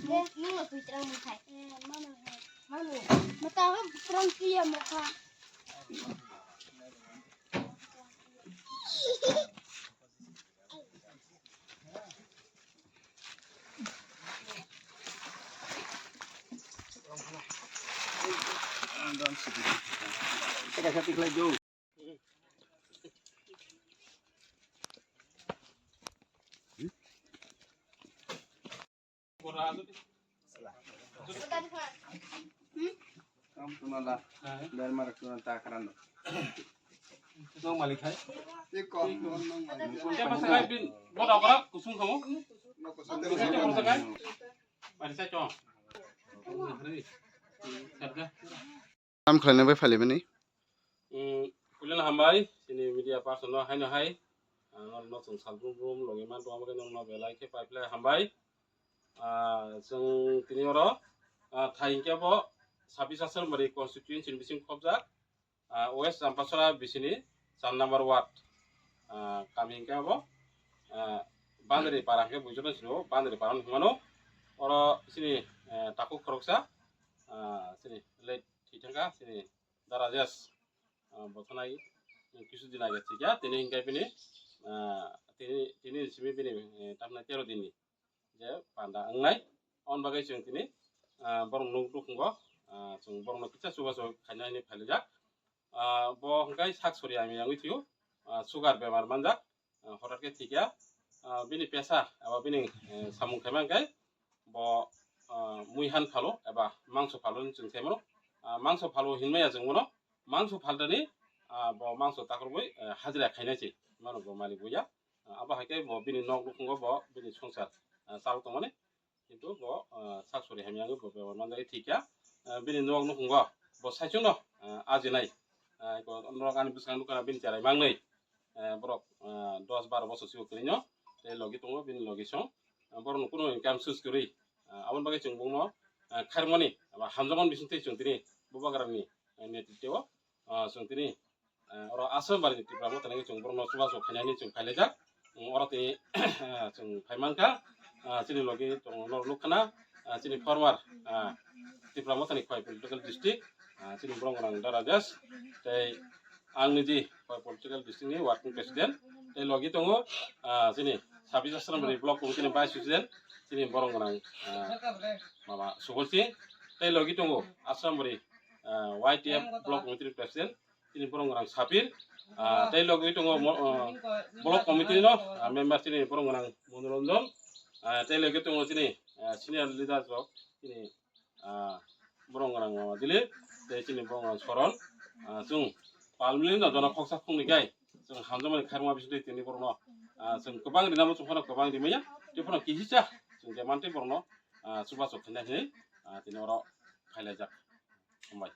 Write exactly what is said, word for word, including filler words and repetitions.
Mo-, mo twi tra mo khai. Mano. Mata ho pran tiya mo kha. Kam tunala, dar marak tunan ta karano. Nong malik hai. Iko, nong malik. Siapa sangai bin, bodoh korak, kusung kamu. Nong kusung. Kusung kamu sangai. Mari saya cong. Sabda. Kam khlaina bai phali bini. Puilano hambai, chini media person no haino hai. Ang norok no chwng sal brum brum logi man tongma bagwi norok no belai khe pai phlai hambai. Ah, chwng tini oro, ah, thai hwnkhe bo sabis Asrambari constituency ni bising khobjak, ah, West Champachara bisini char number ward, ah, kami hwnkhe bo, ah, Bandri para hwnkhe buijono sino Bandri para hwnmano. Oro chini, eh, takhuk khoroksa, ah, chini late thwi thangkha chini Da Rajesh, ah, bo thanai kisu din age thikya, tini hwnkhe bini, ah, tini, tini simi bini, eh, tamna tero dinni je panda wngnai. Aboni bagwi chwng tini, ah, borok nuk nukhungo, ah, chwng borokno kisa chubachu khaina hinwi phailaijak. Ah, bo hwnkhe sak sori hamya wngwi thwio, ah, sugar bemar manjak, ah, hothar khe thikya. Ah, bini pesa eba bini, eh, samung khaima hwnkhe bo, ah, mui han phalo eba mangso phalo hinwi chwng khaimano. Ah, mangso phalo hinmaya chwng bono mangso phaltani, ah, bo mangso takhorwi, eh, hajira khainai se mano bo malik boya. Ah, abo hai khe bo bini nok nukhungo bo bini songsar, ah, chalok tongmani. Kintu bo, ah, sak sori hamya wngwi bo bebak manjak thikya. Ah, bini nok nukhungo bo saichungno, ah, ajinai. Ah, eko norok ani bwskang nukha bini cherai mangnwi. Ah, borok, ah, dos baro bosor sigo kwrwino tei logi tongo bini logi song. Ah, borokno kunu income source kwrwi. Ah, aboni bagwi chwng bongno, ah, khairokmani aba hamjakmani bisingtwi chwng tini bubagrani, ah, netritwo, ah, chwng tini, ah, oro Asrambari ni Tipra Motha ni chwng borokno chubachu khainani chwng phailaijak. Chwng oro tini, ah, chwng phaimankha, ah, chini logi tongo norok nukkhana, ah, chini former, ah, Tipra Motha ni Khowai political district, ah, chini borok rang Da Rajesh tei ang niji Khowai political district ni working president tei logi tongo, ah, chini sabis Asrambari block committee ni vice president chini borok rang, ah, mama Subolsi tei logi tongo Asrambari, ah, Y T F block committee ni president chini borok rang Sapir, ah, tei logi tongo mo-, ah, block committee no, ah, member chini borok rang Monoranjan, ah, tei logi tongo chini, ah, senior leader rok chini, ah, borok rang Dilip tei chini borok rang Soron, ah, chwng palmili no jono khoksa khungni kai chwng hamjakmani khairokma bisingtwi tini borokno, ah, chwng kwbang rinamo chwng phano kwbang rimaya tei phano kihisa chwng je mantwi borokno, ah, chubachu khaina hinwi, ah, tini oro phailaijak. Hambai.